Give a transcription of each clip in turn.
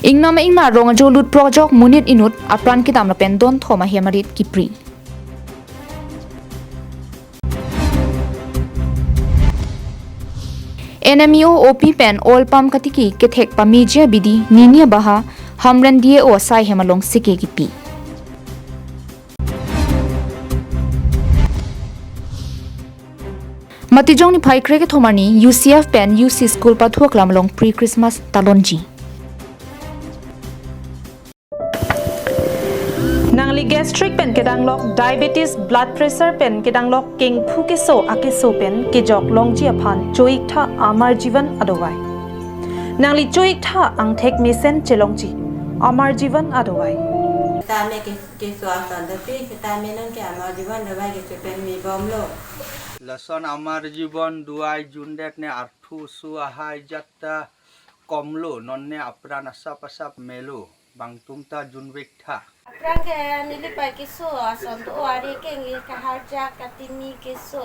Ingnam ingna rong ajo lut projok munit inut apran ki dam lapen don thoma hemarit kipri. NMU OP pen oil palm katiki kethek pamijia bidi ninia baha hamren die o sai hemalong sike kipi. Matijong ni phai kreke thomani UCF pen UC school pathuak lamlong pre Christmas talonji. Nangli gastric pen kedanglok diabetes blood pressure pen kedanglok king phukeso akeso pen kejok longji aphan choik tha amar jivan adowai. Nangli choik tha angthek mesen chelongji amar jivan adowai. Tame ke ke so asan da pi tame nang ke amar jivan dawai ke pen mi bom lo. লসন আমার জীবন দুয়াই জুন্ডেট নে আৰ্থু সুয়াহাই যাত্ৰা কমলো নন্নে আপ্ৰাণ আচাপ আচাপ মেলো বাংতুংতা জুনবেক থা. Prangke nili pa kisu asan to ari ke ngi kahar ja katimi kisu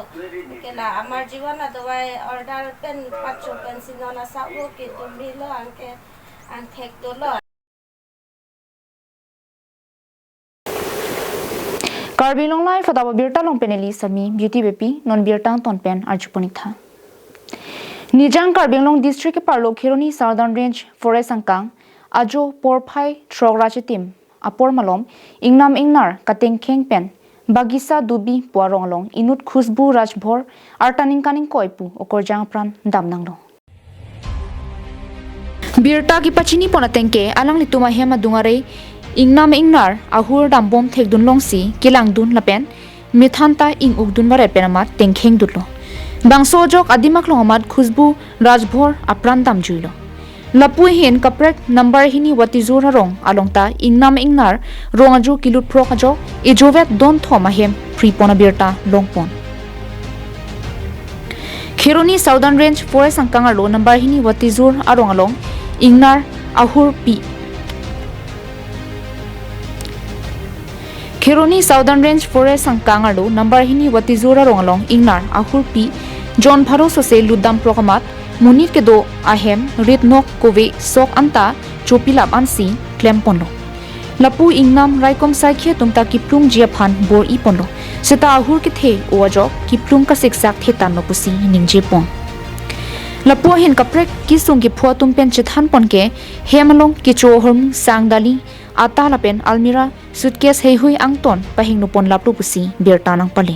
kela amar jiwan adowai order pen pacho pen sinona sa wo ke tumbi lo angke ang thek do lo. Karbi Long Lai fataba birta long peneli sami beauty bepi non birta ton pen arjuponi tha. Nijang Karbi Long district ke parlo Khironi Southern Range Forest angkang ajo porphai throg rachitim apor malom ingnam ingnar kateng kheng pen bagisa dubi puarong long inut khusbu rajbhor artaning kaning koipu okorjang pran damnang lo. Birta ki pachini ponatengke alang lituma hema dungare ingnam ingnar ahur dambom thekdun longsi kilang dun lapen mithanta ing ugdun bare penamat tengkheng dutlo bangso jok adimak longamat khusbu rajbhor apran dam juilo lapui hin kaprek number hini watizur rong alongta ingnam ingnar rongajo kilut prokajo ijovet don thoma hem free pona birta longpon Khironi Southern Range Forest angkangar lo number hini watizur arong along ingnar ahur pi Khironi Southern Range Forest angkangar lo number hini watizura rongalong ingnar ahur pi John Bharo sose ludam prokamat munir ke do ahem ritnok kove sok anta chopilap ansi klem ponlo lapu ingnam raikom saikhe tumta kiplung jia phan bor i ponlo seta ahur ke the oajok kiplung ka siksak the tan no pusi ningje pon lapu hin kaprek kisung ki phua tum pen chethan pon ke hemalong ki cho horm sangdali ata lapen almira suitcase hei hui angton pahing nupon laplu pusi birtanang pale.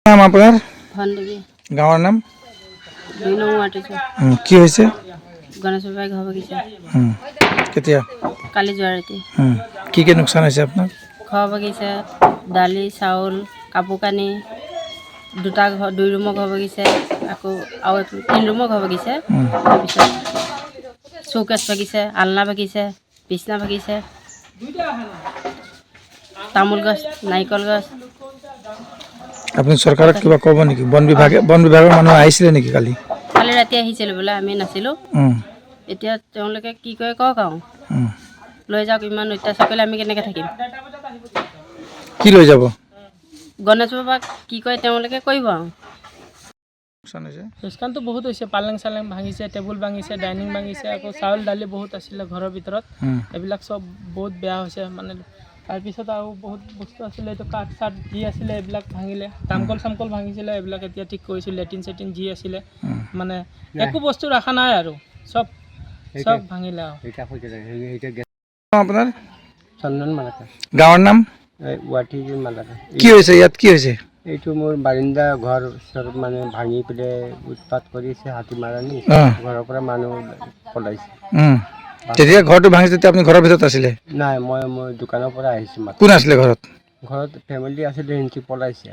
নাম আপোনাৰ? ভনদেৱী। গাঁৱৰ নাম? 2 নং ward. কি হৈছে? গণেশ বাবাই ঘৰ ভাগিছে। কেতিয়া? কালি যোৱা ৰাতি। কি কি লোকচান হৈছে আপোনাৰ? ঘৰ ভাগিছে, দালি চাউল কাপোৰ কানি, দুটা ঘৰ, 2 ৰুমৰ ঘৰ ভাগিছে, আকৌ আৰু 3 ৰুমৰ ঘৰ ভাগিছে, তাৰপিছত চৌকেছ ভাগিছে, আলনা ভাগিছে, বিচনা ভাগিছে, তামোল গছ, নাৰিকল গছ। আপুনি চৰকাৰক কিবা ক'ব নেকি? বন বিভাগৰ মানুহ আহিছিলে নেকি কালি? কালি ৰাতি আহিছিলে বোলে, আমি নাছিলোঁ। এতিয়া তেওঁলোকে কি কৰে কওক আৰু, লৈ যাওক। ইমান অত্যাচাৰ কৰিলে আমি কেনেকৈ থাকিম? কি লৈ যাব? গণেশ বাবাক কি কৰে তেওঁলোকে কৰিব আৰু। লোকচানটো বহুত হৈছে, পালেং চালেং ভাঙিছে, টেবুল ভাঙিছে, ডাইনিং ভাঙিছে, আকৌ চাউল দালি বহুত আছিলে ঘৰৰ ভিতৰত, এইবিলাক চব বহুত বেয়া হৈছে মানে। তাৰপিছত আৰু বহুত বস্তু আছিলে, এইটো কাঠ চাঠ যি আছিলে এইবিলাক ভাঙিলে, তামকল চামকল ভাঙিছিলে, এইবিলাক এতিয়া ঠিক কৰিছোঁ। লেট্ৰিন চেট্ৰিন যি আছিলে মানে একো বস্তু ৰখা নাই আৰু, চব চব ভাঙিলে আৰু। আপোনাৰ? চন্দন মালাকা। গাঁৱৰ নাম? মালাকা। কি হৈছে ইয়াত? কি হৈছে? এইটো মোৰ বাৰিন্দা ঘৰ চব মানে ভাঙি পেলাই উৎপাত কৰিছে, হাতী মাৰানি ঘৰৰ পৰা মানুহ পলাইছে। যেতিয়া ঘৰটো ভাঙিছে তেতিয়া আপুনি ঘৰৰ ভিতৰত আছিলে? নাই, মই দোকানৰ পৰা আহিছোঁ। কোন আছিলে ঘৰত? ঘৰত ফেমিলি আছিলে, সিহঁতি পলাইছে।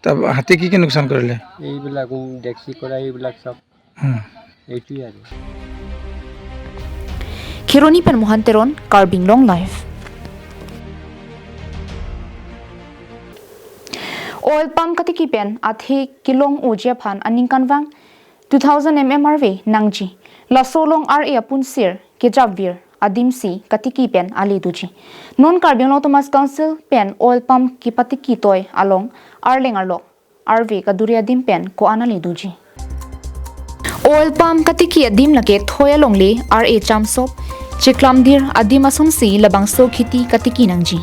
তাৰ হাতী কি কি লোকচান কৰিলে? এইবিলাক ডেক্সি কৰা এইবিলাক চব, এইটোৱে আৰু। Khironi pen Mohan Teron, Karbi Long Live. Oil palm katiki pen athe kilong ojia phan aning kanwang 2000 mmrv nangji lasolong ra apun sir kejabvir adim si katiki pen ali duji non Karbi Anglong Thomas Council pen oil palm ki patiki toy along arleng arlo rv kaduri adim pen ko anali duji oil palm katiki adim lake thoya longle ra chamsop Cheklamdir adimason si labangso khiti katiki nangji.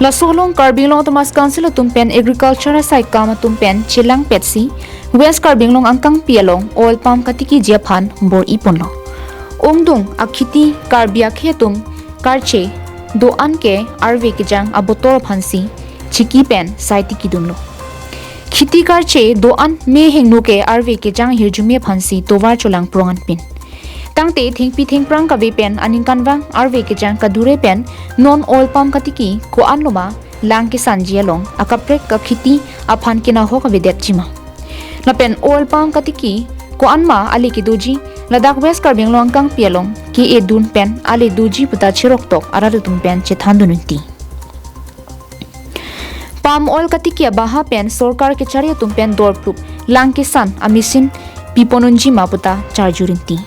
Lasolong Karbi Anglong Autonomous Council tumpen agriculture sai kama tumpen chilang petsi West Karbi Anglong angkang pialong oil palm katiki jiaphan bor iponlo. Ongdung akhiti karbia khetum karche do anke arve kijang abotor phansi chiki pen saiti kidunlo. Khiti karche do an me hengnu ke arve kijang hirjume phansi towar cholang prongan pin. Tangte thingpi thingprang kave pen aningkanwang arve kijang kadure pen non oil palm katiki ko anloma lang ke sanjia long akaprek ka khiti aphan kina ho ka vedet chima. La pen oil palm katiki ko anma ali ki doji Ladakh West Karbi Anglong kang pialong ki e dun pen ali doji puta chirok tok ararutum pen chethandununti. Palm oil katiki baha pen sorkar ke chariya tum pen dor prup lang ke san amisin piponunji ma puta charjurinti.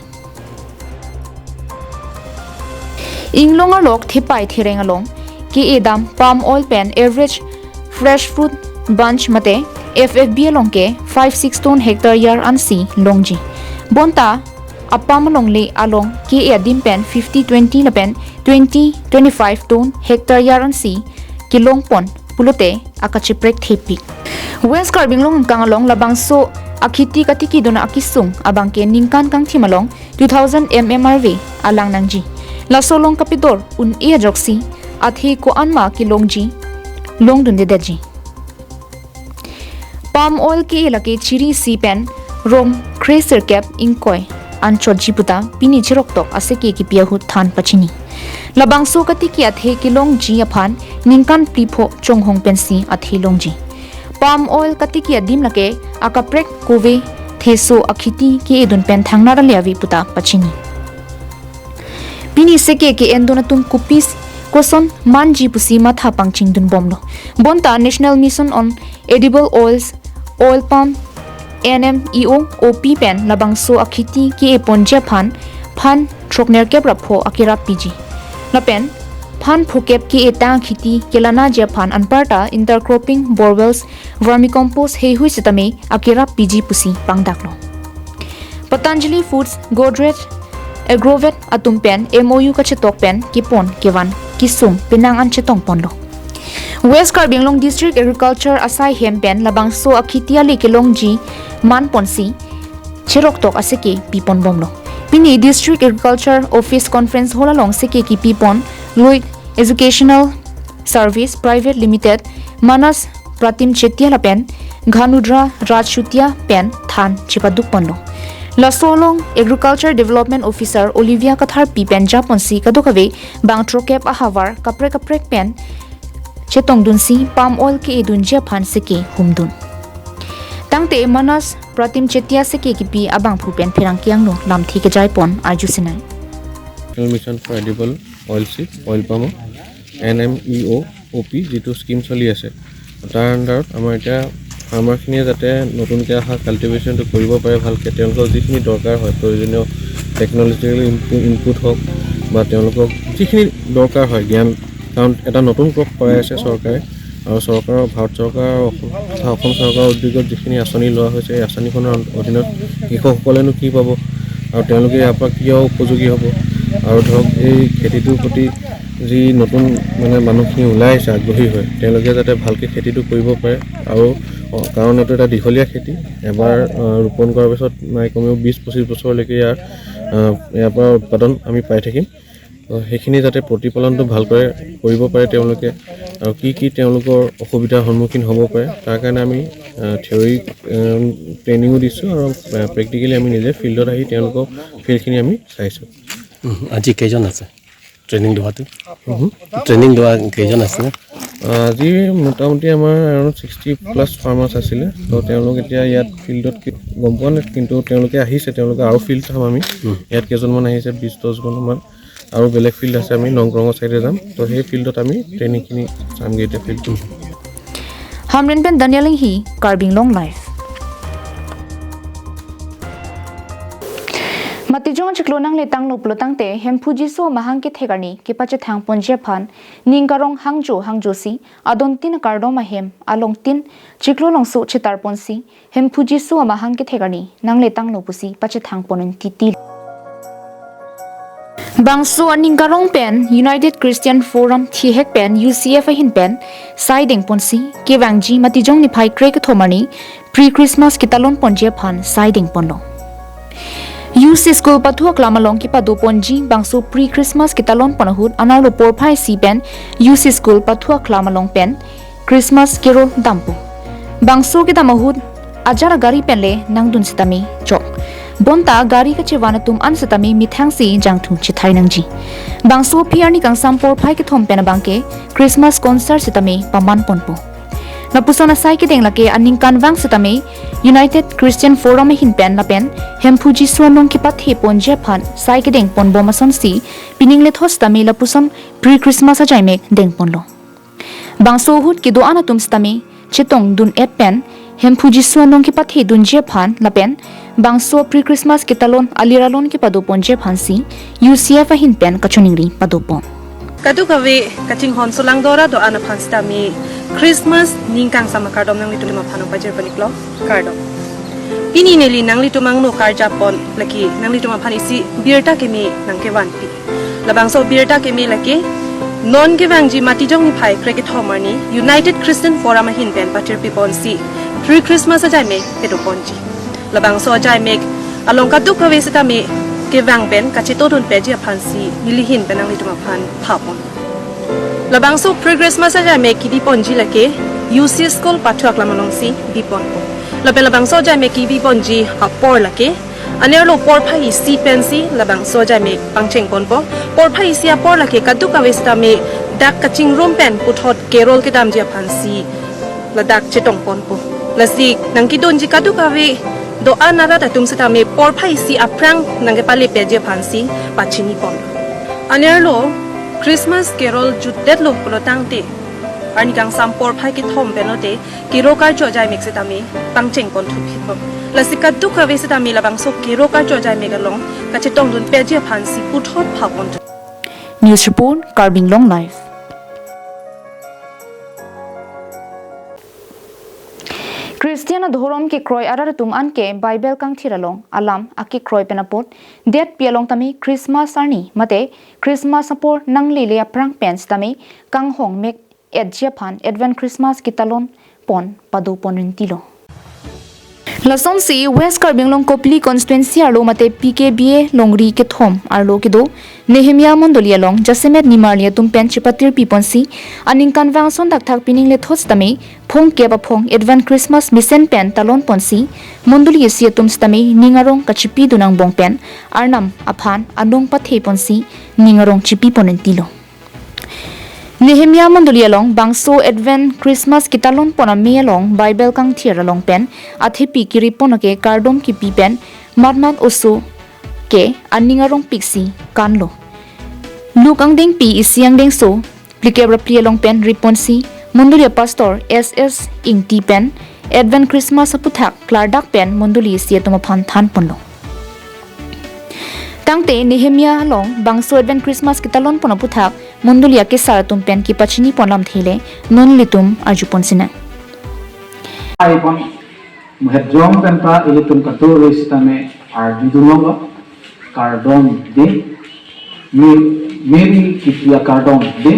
Inglong alok thipai thireng along ki edam palm oil pen average fresh fruit bunch mate FFB along ke 56 ton hectare yar ansi longji bonta apam along le along ki edim pen 50-20 la pen 20-25 ton hectare yar ansi ki longpon pulote akachiprek thepi. West Karbi Anglong kang along labangso akhiti katiki dona akisung abangke ningkan kang thimalong 2000 mmrv alang nangji. Lasolong kapidor un e joksi athi ko anma ki longji longdun de deji. Palm oil ki elake chiri si pen rom khreser cap inkoi anchot jiputa pini chirok tok ase ke ki piahu than pachini. Labangso kati ki athe ki longji aphan ningkan plipho chonghong pensi athe longji. Palm oil kati ki adim lake akaprek kove theso akhiti ki edun pen thangnara leavi puta pachini. Pini seke ke endonatum kupis koson manji pusi matha pangching dun bomlo. Bonta National Mission on Edible Oils Oil Palm NMEO OP pen labangso akhiti ke ponja phan phan trokner ke prapho akira PG. La pen phan phokep ke eta khiti kelana japan anparta intercropping borewells vermicompost he hui sitame akira PG pusi pangdaklo. Patanjali Foods Godrej Agrovet atum pen MOU ka chetok pen kipon kevan kisum pinang an chetong ponlo. West Karbi Anglong District Agriculture asai hem pen labangso akhitia le kelongji man ponsi cherok tok aseke pipon bomlo. Pini District Agriculture Office Conference hall along seke ki pipon Lloyd Educational Service Private Limited Manas Pratim Chetia la pen Ghanudra Rajshutia pen than chipaduk ponlo. Lasolong Agriculture Development Officer Olivia Kathar P pen Japonsi kadokave bangtrokep ahavar kapre kaprek pen chetong dunsi palm oil ke edun japan seke humdun. Tangte Manas Pratim Chetia seke ki pi abang phu pen phirang kyang no lamthi ke jaipon arju sinai. National Mission for Edible Oil Seed Oil Palm NMEO OP যিটো scheme চলি আছে তাৰ আণ্ডাৰত আমাৰ এতিয়া ফাৰ্মাৰখিনিয়ে যাতে নতুনকৈ অহা কাল্টিভেশ্যনটো কৰিব পাৰে ভালকৈ, তেওঁলোকক যিখিনি দৰকাৰ হয় প্ৰয়োজনীয় টেকন'লজিকেল ইনপুট হওক বা তেওঁলোকক যিখিনি দৰকাৰ হয় জ্ঞান, কাৰণ এটা নতুন ক্ৰপ কৰাই আছে চৰকাৰে আৰু চৰকাৰৰ ভাৰত চৰকাৰ আৰু তথা অসম চৰকাৰৰ উদ্যোগত যিখিনি আঁচনি লোৱা হৈছে এই আঁচনিখনৰ অধীনত কৃষকসকলেনো কি পাব আৰু তেওঁলোকে ইয়াৰ পৰা কিয় উপযোগী হ'ব আৰু ধৰক এই খেতিটোৰ প্ৰতি যি নতুন মানে মানুহখিনি ওলাই আহিছে আগ্ৰহী হৈ তেওঁলোকে যাতে ভালকৈ খেতিটো কৰিব পাৰে আৰু কাৰণ এইটো এটা দীঘলীয়া খেতি, এবাৰ ৰোপণ কৰাৰ পিছত নাই কমেও 20-25 বছৰলৈকে ইয়াৰ পৰা উৎপাদন আমি পাই থাকিম। সেইখিনি যাতে প্ৰতিপালনটো ভালকৈ কৰিব পাৰে তেওঁলোকে আৰু কি কি তেওঁলোকৰ অসুবিধাৰ সন্মুখীন হ'ব পাৰে তাৰ কাৰণে আমি থিয়ৰী ট্ৰেইনিঙো দিছোঁ আৰু প্ৰেক্টিকেলি আমি নিজে ফিল্ডত আহি তেওঁলোকক ফিল্ডখিনি আমি চাইছোঁ। আজি কেইজন আছে ট্ৰেইনিং লোৱাটো? ট্ৰেইনিং লোৱা কেইজন আছে? আজি মোটামুটি আমাৰ এৰাউণ্ড 60+ ফাৰ্মাৰ্ছ আছিলে। তো তেওঁলোক এতিয়া ইয়াত ফিল্ডত গম পোৱা নাই, কিন্তু তেওঁলোকে আহিছে, তেওঁলোকে আৰু ফিল্ড চাম আমি। ইয়াত কেইজনমান আহিছে, 20-10জনমান আৰু বেলেগ ফিল্ড আছে, আমি নংক্ৰঙৰ চাইডে যাম। তো সেই ফিল্ডত আমি ট্ৰেইনিংখিনি চামগৈ এতিয়া ফিল্ডটো। Hamren pen Daniel hi Karbi Anglong live. Matijong chiklonang le tanglo plotang te hemphuji so mahang ke thegarni ke pache thang ponje phan ningkarong hangjo hangjo si adon tin kardo mahem along tin chiklolong so chetar ponsi hemphuji so mahang ke thegarni nangle tanglo pusi pache thang ponin titi. Bangso aning karong pen United Christian Forum thi hek pen UCF hin pen sai deng ponsi ke wangji matijong ni phai krek thomani pre Christmas kitalon ponje phan sai deng ponlo UC School pathua klamalong ki padu ponji bangso pre Christmas kitalon ponahut anarlo por phai si pen UC School pathua klamalong pen Christmas kero dampu bangso ke damahut ajara gari pen le nangdun sitami chok bonta gari ka chewana tum an satami mithang si jangthung chithai nangji bangso phiarni kangsam por phai ke thom pen bangke Christmas concert sitami paman ponpo napusona sai ke denglake aning kanwang sitami United Christian Forum hin pen la pen hemphuji suanong ki pathe ponje phan sai ke deng pon bomason si pining le thos tami lapuson pre Christmas a jaimek deng ponlo bangso hut ki do ana tum sitami chetong dun et pen hemphuji suanong ki pathe dunje phan la pen bangso pre Christmas ke talon aliralon ke padopon je phansi UCF hin pen kachoningri padopon kadu kawe kaching hon solang dora do ana phansta mi Christmas ningkang sama kardom nangli tu lima phano pajer paniklo kardom pini neli nangli tu mangno karja pon laki nangli tu ma phanisi birta ke mi nangke wan pi la bangso birta ke mi laki non ke wangji matijong ni phai kreke thomani United Christian Forum hin pen pacher pi pon si pre Christmas ajai me pedopon ji labang so jai mek along ka duk kawe sita me ke wang pen ka chito dun pe ji phan si nili hin penang ni tuma phan phapon labang so progress ma sa jai mek ki di pon ji lake UC School pathuak lamalong si di pon po labe labang so jai mek ki bi pon ji apor lake aner lo por phai si pen si labang so jai mek pangcheng pon po por phai si apor lake ka duk kawe sita me dak ka ching rom pen puthot kerol ke dam ji phan si ladak chetong pon po lasik nangki don ji ka duk kawe do anara da tum sita me por phai si aprang nangke pale peje phansi pachini pon anerlo Christmas carol jutdet lo plotang te ani kang sam por phai ki thom penote ki roka cho jai mek sita me pangcheng pon thu phit pon lasika dukha ve sita me labang so ki roka cho jai me galong ka chetong dun peje phansi puthot phapon. News report Karbi Anglong live. Christian dhorom ke kroi arar tum an ke Bible kang thiralong alam aki kroi penapot det pialong tami Christmas arni mate Christmas apor nangli le aprang pens tami kang hong mek et japan Advent Christmas kitalon pon padu ponin tilo Lason si West Karbi Anglong Kopli constituency arlo mate PKBA longri ke thom arlo ke do Nehemia Mondolia long jasemet nimarlia tumpen chipatir piponsi aning kanwang son dak thak pining le thos tame phong ke ba phong Advent Christmas mission pen talon ponsi mondoli si tum stame ningarong kachipi dunang bong pen arnam aphan anong pathe ponsi ningarong chipi ponen tilo Nehemia Mondolia long bangso Advent Christmas kitalon pona me long Bible kang thiara long pen athepi kiripon ke kardom ki pi pen matmat oso ke aningarong pixi kanlo luk ang ding pi isiang ding so plikebra pli long pen riponsi Mondolia pastor SS ingti pen Advent Christmas aputhak klardak pen Mondoli si toma phan than ponlo Tangte Nehemia long bangso Advent Christmas kitalon pona puthak Mondolia ke saratum pen ki pachini ponlam thele non litum arjupon sina ai pon mhejong pen ta ilitum katu ristame arjudulong kardom de meri kitia kardom de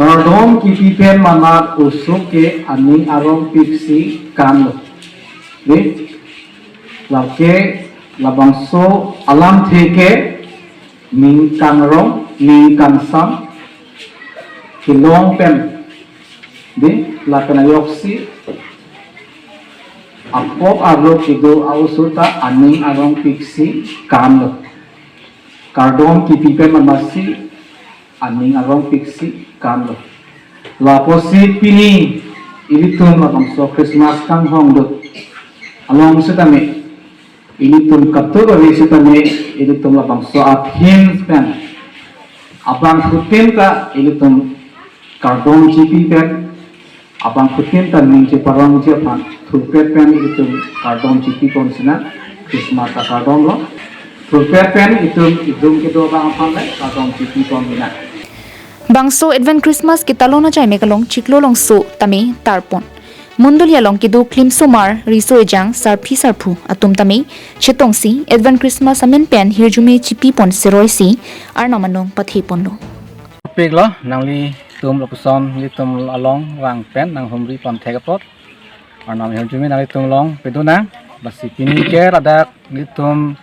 kardom ki pi pen manat usu ke ani arong piksi kan de lake labangso alam theke ning kangrong ning kangsam kilong pen de lakanayoksi apok arlo kido ausuta aning arong piksi kan kardom ki pipen mamasi aning arong piksi kan laposi pini ilitum labangso Christmas kang hong do along setame ilitum katu bari setame ilitum labangso aphin pen abang khutin ta ilitum kardom chipi pen abang khutin ta ning che parong che phan thurpet pen ilitum kardom chipi pon sina Christmas ta kardom lo thurpet pen itum idum ke do bang phan le kardom chipi pon mina bangso Advent Christmas ke talona jai mekalong chiklo long so tame tarpon Mondolia long kidu klimsomar riso ejang sarphi sarphu atum tame chetong si advance Christmas amen pen hirjume chipi pon seroi si arnamanong pathe ponlo pek lo nangli tum lokuson li tum along wang pen nang humri pon thekapot arnam hirjume nangli tum long peduna basi pini ke radak li tum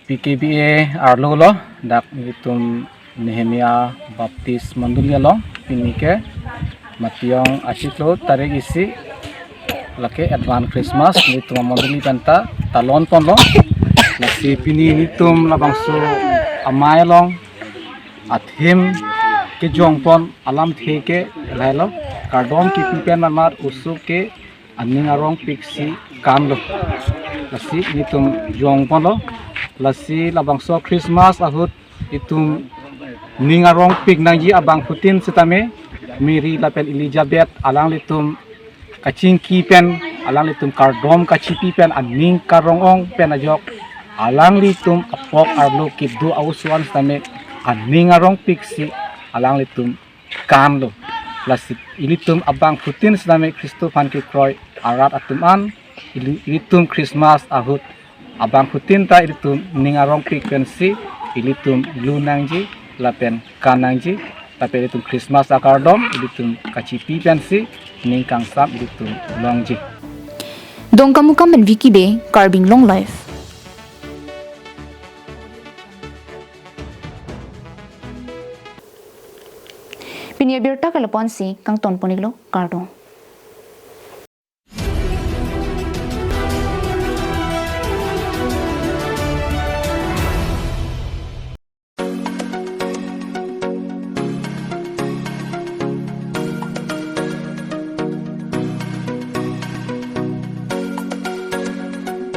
PKBA arlo lo dak li tum Nehemia Baptist Mandulia long pini ke Mationg ashiklo tarik isi lake advance Christmas ni tum manduli penta talon pon lo lasi pini ni tum labangso amai long athim ke jong pon alam the ke lailo kardom ki pipen mar usu ke aning arong piksi kam lo lasi ni tum jong pon lo lasi labangso Christmas ahut itum ning arong pik nangji abang putin setame Mary lapen Elizabeth alang litum kacingki pen alang litum kardom kacipi pen aning karongong pen ajok alang litum apok arlo kiddu ausuan stame aning arong piksi alang litum kamlo lasip ilitum abang putin stame Kristo phan ki kroy arat atuman ilitum Christmas ahut abang putin ta ilitum ning arong pik pen si ilitum lunangji lapen kanangji tapi itu Christmas akardom itu kacipi pensi ning kangsam itu longji dongkamukam ben Vicky be carbing long life pinia birta kalapon si kang ton poniglo kardom.